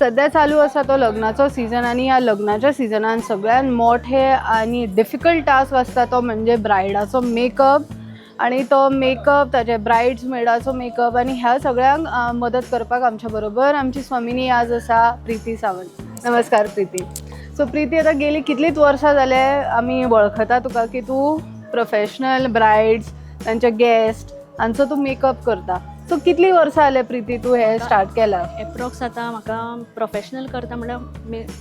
सध्या चालू आसा तो लग्नाचो सीजन आनी ह्या लग्नाच्या सिजनान सगळ्यात मोठे आनी डिफिकल्ट टास्क आसता तो म्हणजे ब्रायडाचो मेकअप आणि तो मेकअप ताजे ब्रायड्स मेडाचो मेकअप आनी ह्या सगळ्यांक मदत करपाक आमच्या बरोबर आमची स्वामिनी आज आसा प्रिती सावंत. नमस्कार प्रिती. सो प्रिती, आतां गेली कितलींच वर्सां जाले आमी वळखता तुका की तूं प्रोफेशनल ब्रायड्स तांचे गेस्ट हांचो तूं मेकअप करता. सो कितलीं वर्सां जालें प्रिती तूं हें स्टार्ट केलां? एप्रोक्स आतां म्हाका प्रोफेशनल करता म्हणल्यार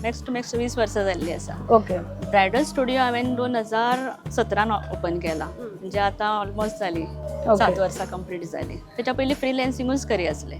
मॅक्स टू मॅक्स 20 वर्सां जाल्लीं आसा. ब्रायडल स्टुडिओ हांवें 2017 ओपन केला, म्हणजे आतां ऑलमोस्ट जाली 7 वर्सां कंप्लीट जाली. तेच्या पयलीं फ्रिलेन्सिंगूच करी आसलें.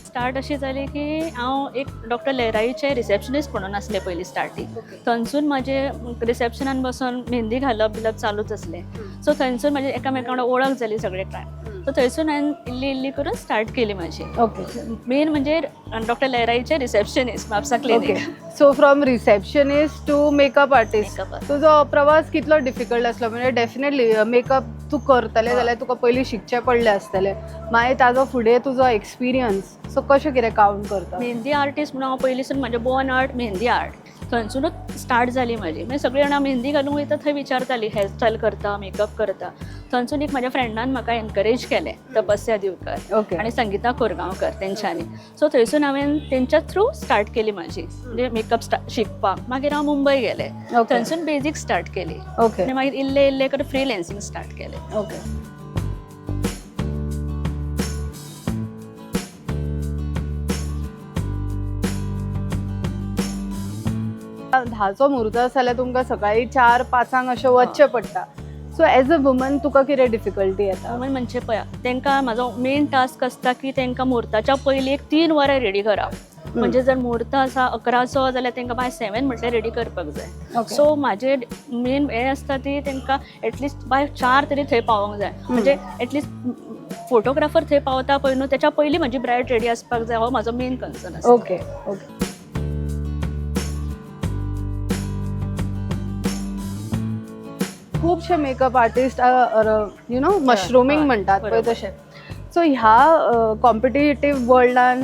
स्टार्ट अशी जाली की हांव एक डॉक्टर लेराईचे रिसेप्शनिस्ट म्हणून आसलें पयलीं स्टार्टींग. थंयसून म्हाजे रिसेप्शनान बसून मेहंदी घालप बिलप चालूच आसलें. सो थंयसून म्हाजी एकामेका वांगडा वळख जाली सगळे टायम. सो थंयसून हांवें इल्ली इल्ली करून स्टार्ट केली म्हाजी. मेन म्हणजे doctor लेराईचे receptionist, Mapusa clinic. So from receptionist to makeup artist, makeup. तुजो प्रवास कितलो डिफिकल्ट आसलो? म्हणजे डेफिनेटली मेकअप तूं करतलें जाल्यार तुका पयलीं शिकचें पडलें आसतलें, मागीर ताजो फुडें तुजो एक्सपिरियन्स, सो कशें कितें कावंट करता? मेहंदी आर्टिस्ट म्हणून हांव पयलींसून म्हाजें बॉर्न आर्ट मेहंदी आर्ट, थंयसुनूच स्टार्ट जाली म्हाजी. मागीर सगळीं जाणां मेहंदी घालूंक वयता थंय विचारताली हेअरस्टायल करता, मेकअप करता. थंयसून एक म्हाज्या फ्रेंडान म्हाका एनकरेज केलें, तपस्या दिवकर आनी संगीता कोरगांवकर तेंच्यांनी. सो थंयसून हांवें तेंच्या थ्रू स्टार्ट केली म्हाजी, म्हणजे मेकअप शिकपाक. मागीर हांव मुंबय गेलें, थंयसून बेजीक स्टार्ट केली आनी मागीर इल्ले इल्ले करून फ्रिलेन्सींग स्टार्ट केलें. धाचो म्हूर्त आसा जाल्यार तुमकां सकाळी 4-5 अशें वचचें पडटा. सो एज अ वुमन तुका कितें डिफिकल्टी येता? वुमन म्हणजे पळया, तांकां म्हाजो मेन टास्क आसता की तांकां म्हूर्ताच्या पयलीं एक 3 वरां रेडी करप. म्हणजे जर म्हूर्त आसा 11चो जाल्यार तांकां बाय 7 म्हटल्यार रेडी करपाक जाय. सो म्हाजे मेन हें आसता ती तांकां एटलिस्ट बाय 4 तरी थंय पावोंक जाय. म्हणजे एटलिस्ट फोटोग्राफर थंय पावता पळय न्हू, त्याच्या पयलीं म्हजी ब्रायड रेडी आसपाक जाय, हो म्हाजो मेन कन्सर्न आसा. ओके ओके खुबशे makeup artist you know mushrooming म्हणटात पळय तशें. सो ह्या कॉम्पिटिटीव वर्ल्डान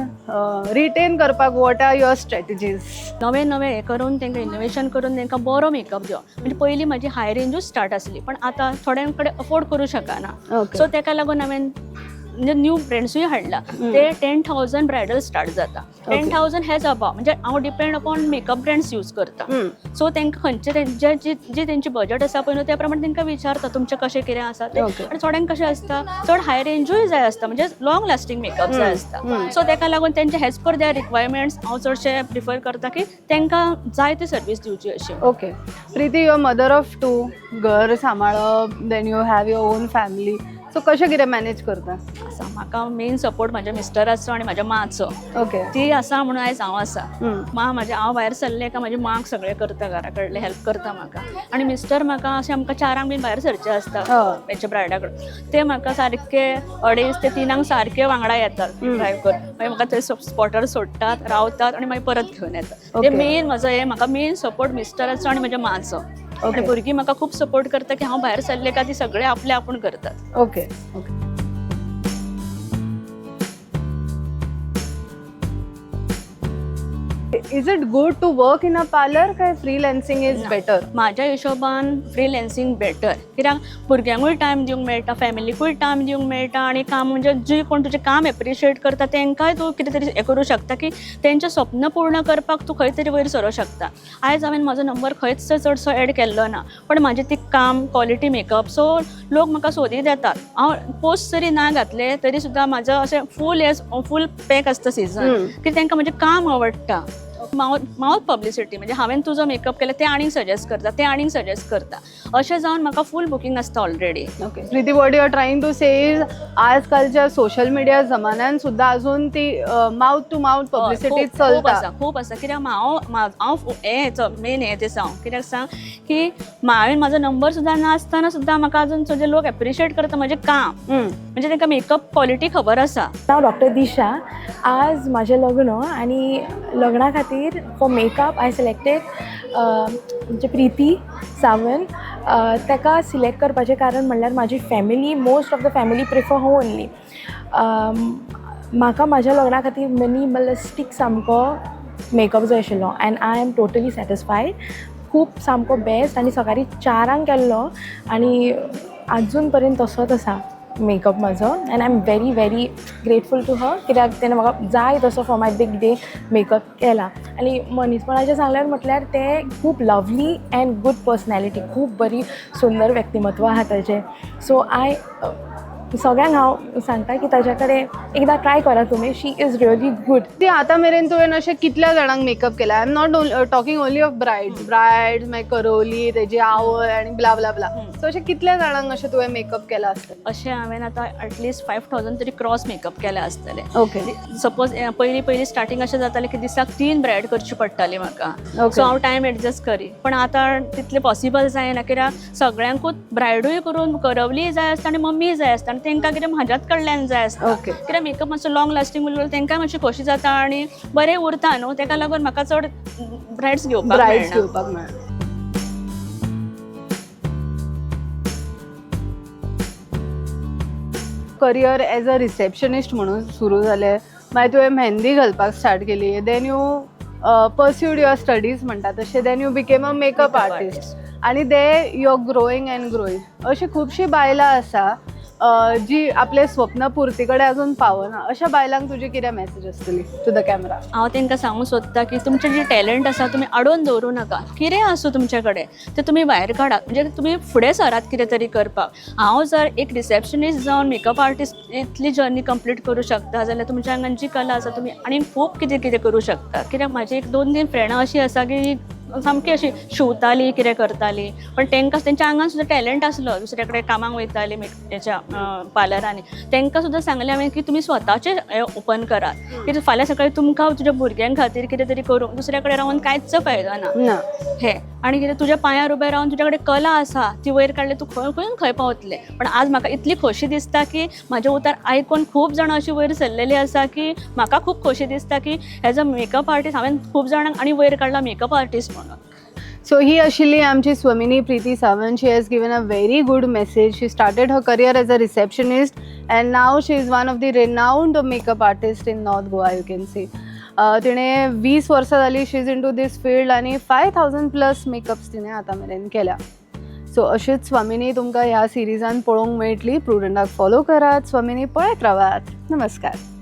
रिटेन करपाक what are your strategies? नवे नवे हें करून तांकां इनोवेशन करून तांकां बरो मेकअप दिवप. म्हणजे पयलीं म्हाजी हाय रेंजूच स्टार्ट आसली, पण आतां थोड्यां कडेन अफोर्ड करूं शकना. सो तेका लागून हांवें म्हणजे न्यू ब्रँड्सूय हाडला. ते 10,000 ब्रायडल स्टार्ट जाता, 10,000 हेज अबाव. म्हणजे हांव depend upon makeup brands use करता. सो तांकां खंयचे तेंचे जी तेंची बजट आसा पळय न्हू, त्या प्रमाणे तांकां विचारता तुमचें कशें कितें आसा तें. आनी थोड्यांक कशें आसता, चड हाय रेंजूय जाय आसता, म्हणजे लॉंग लास्टींग मेकअप जाय आसता. सो तेका लागून तेंचे एज पर there requirements हांव चडशें प्रिफर करता की तांकां जाय ती सर्वीस दिवची अशी. Okay Preeti, your mother of 2, घर सांबाळप, then you have your own family, so कशें कितें मॅनेज करता? आसा, म्हाका मेन सपोर्ट म्हाज्या मिस्टराचो आनी म्हाज्या माचो. ती आसा म्हणून आयज हांव आसा. माँ म्हाजें, हांव भायर सरलें काय म्हाजी मांक सगळें करता, घरा कडलें हेल्प करता म्हाका. आनी मिस्टर म्हाका अशें आमकां 4 बीन भायर सरचें आसता तेंच्या ब्रायडा कडेन, ते म्हाका सारके 2:30 ते 3 सारके वांगडा येतात ड्रायव करून. मागीर म्हाका थंय स्पॉटार सोडटात, रावतात आनी मागीर परत घेवन येतात. ते मेन म्हाजो हें, म्हाका मेन सपोर्ट मिस्टराचो आनी म्हाज्या माचो. आनी भुरगीं म्हाका खूब सपोर्ट करता की हांव भायर सरलें काय ती सगळें आपलें आपूण करतात. Okay okay Is it good to work in a parlor काय फ्रीलॅन्सिंग is better? म्हाज्या हिशोबान फ्रिलेन्सिंग बेटर, कित्याक भुरग्यांकूय टायम दिवंक मेळटा, फॅमिलीकूय टायम दिवंक मेळटा. आनी काम म्हणजे जी कोण तुजें काम एप्रिशिएट करता तेंकांय तूं कितें तरी हें करूं शकता की तेंचें स्वप्न पूर्ण करपाक तूं खंय तरी वयर सरूंक शकता. आयज हांवें म्हाजो नंबर खंयच चडसो एड केल्लो ना, पण म्हाजें ती काम क्वॉलिटी मेकअप, सो लोक म्हाका सोदीत येतात. हांव पोस्ट जरी ना घातले तरी सुद्दां म्हाजो अशें फूल एज फूल पॅक आसता सिजन, की तांकां म्हजें काम आवडटा. मावथ पब्लिसिटी, म्हणजे हांवें तुजो मेकअप केला ते आनीक सजेस्ट करता, ते आनीक सजेस्ट करता, अशें जावन म्हाका फूल बुकींग आसता already. Okay Preeti, what you are trying to say is आजकालच्या सोशल मिडिया जमान्यान सुद्धा अजून ती माउथ टू माउथ पब्लिसिटी खूब चलता. आसा, खूब आसा. कित्याक हांव हांव हें मेन हें तें सांग, कित्याक सांग की हांवें म्हाजो नंबर सुद्दां नासतना सुद्दां म्हाका अजून सगळे लोक एप्रिशिएट करता म्हजें काम, म्हणजे तांकां मेकअप क्वॉलिटी खबर आसा. हांव डॉक्टर दिशा. आज म्हाजें लग्न आनी लग्ना खातीर फॉर मेकअप I selected म्हणजे प्रिती सावंत. ताका सिलेक्ट करपाचें कारण म्हणल्यार म्हाजी family, most of the family prefer her only. म्हाका म्हाज्या लग्ना खातीर मिनिमलिस्टीक सामको मेकअप जाय आशिल्लो and I am totally satisfied. खूब सामको बेस्ट आनी सकाळीं 4 केल्लो आनी आजून पर्यंत तसोच आसा मेकअप म्हाजो and I am very very grateful to her, कित्याक तेणें म्हाका जाय तसो for my big day makeup केला. आनी मनीसपणाचें सांगल्यार म्हटल्यार तें खूब लवली अँड गूड पर्सनॅलिटी, खूब बरी सुंदर व्यक्तिमत्व आहा ताजें. सो I सगळ्यांक हांव सांगता की ताज्या कडेन एकदां ट्राय करा तुमी. She is really good. ती आतां मेरेन तुवें अशें कितल्या जाणांक मेकअप केला? I am not talking only of brides. Brides मागीर करवली, तेजी आवय आनी ब्ला ब्ला ब्ला. सो अशें कितल्या जाणांक अशें तुवें मेकअप केला आसतलें? अशें हांवें आतां एटलिस्ट 5,000 तरी क्रॉस मेकअप केले आसतले. सपोज पयलीं पयलीं स्टार्टींग अशें जातालें की दिसाक तीन ब्रायड करची पडटाली म्हाका. सो हांव टायम एडजस्ट करी, पण आतां तितलें पॉसिबल जायना, कित्याक सगळ्यांकूच ब्रायडूय करून करवलीय जाय आसता आनी मम्मीय जाय आसता आनी तांकां कितें म्हाज्याच कडल्यान जाय आसता. कित्याक मेकअप मातसो लॉंग लास्टींग उरलो, तांकां मातशी खोशी जाता आनी बरें उरता न्हू. ताका लागून म्हाका चड ब्रायड्स घेवपाक ब्रायड्स मेळना. घेवपाक मेळना. करियर एज अ रिसेप्शनिस्ट म्हणून सुरू जालें, मागीर तुवें मेहंदी घालपाक स्टार्ट केली, then you pursued your studies म्हणटा तशें, then you became a makeup makeup artist आनी then you are growing and growing. अशी खुबशीं बायलां आसा जी आपले स्वप्न पुर्ती कडेन अजून पावना. अशा बायलांक तुजी कितें मॅसेज आसतली टू the camera? हांव तांकां सांगूंक सोदता की तुमचें जें टॅलंट आसा तुमी अडोवन दवरूं नाका. कितें आसूं तुमचे कडेन, तें तुमी भायर काडात, म्हणजे तुमी फुडें सरात कितें तरी करपाक. हांव जर एक रिसेप्शनिस्ट जावन मेकअप आर्टिस्ट इतली जर्नी कंप्लीट करूं शकता, जाल्यार तुमच्या आंगान जी कला आसा, तुमी आनी खूब कितें कितें करूं शकता. कित्याक म्हाजी एक दोन तीन फ्रेंडां अशीं आसा की सामकी अशी शिंवताली, कितें करताली, पण तांकां तेंच्या आंगान सुद्दां टॅलंट आसलो. दुसऱ्या कडेन कामाक वयताली हेच्या पार्लरांनी. तांकां सुद्दां सांगलें हांवें की तुमी स्वताचें ओपन करात, कित्याक फाल्यां सकाळीं तुमकां तुज्या भुरग्यां खातीर कितें तरी करूंक दुसऱ्या कडेन रावन कांयच फायदो ना. ना. हे आनी कितें तुज्या पांयार उबें रावन तुज्या कडेन कला आसा, ती वयर काडली, तूं खंय खंय खंय पावतलें. पण आज म्हाका इतली खोशी दिसता की म्हाजें उतर आयकून खूब जाणां अशीं वयर सरलेलीं आसा की म्हाका खूब खोशी दिसता की एज अ मेकअप आर्टिस्ट हांवें खूब जाणांक आनी वयर काडला मेकअप आर्टिस्ट म्हणून. सो ही आशिल्ली आमची स्वमिनी Preeti Sawant. She has given a very good message. She started her career as a receptionist and now she is one of the renowned makeup artist in North Goa, you can see. तिणें 20 वर्सां जाली she is into this field आनी 5,000 plus makeups तिणें आतां मेरेन केल्या. So अशीच स्वामिनी तुमकां ह्या सिरिजान पळोवंक मेळटली. प्रुडंटाक फॉलो करात, स्वामिनी पळयत रावात. नमस्कार.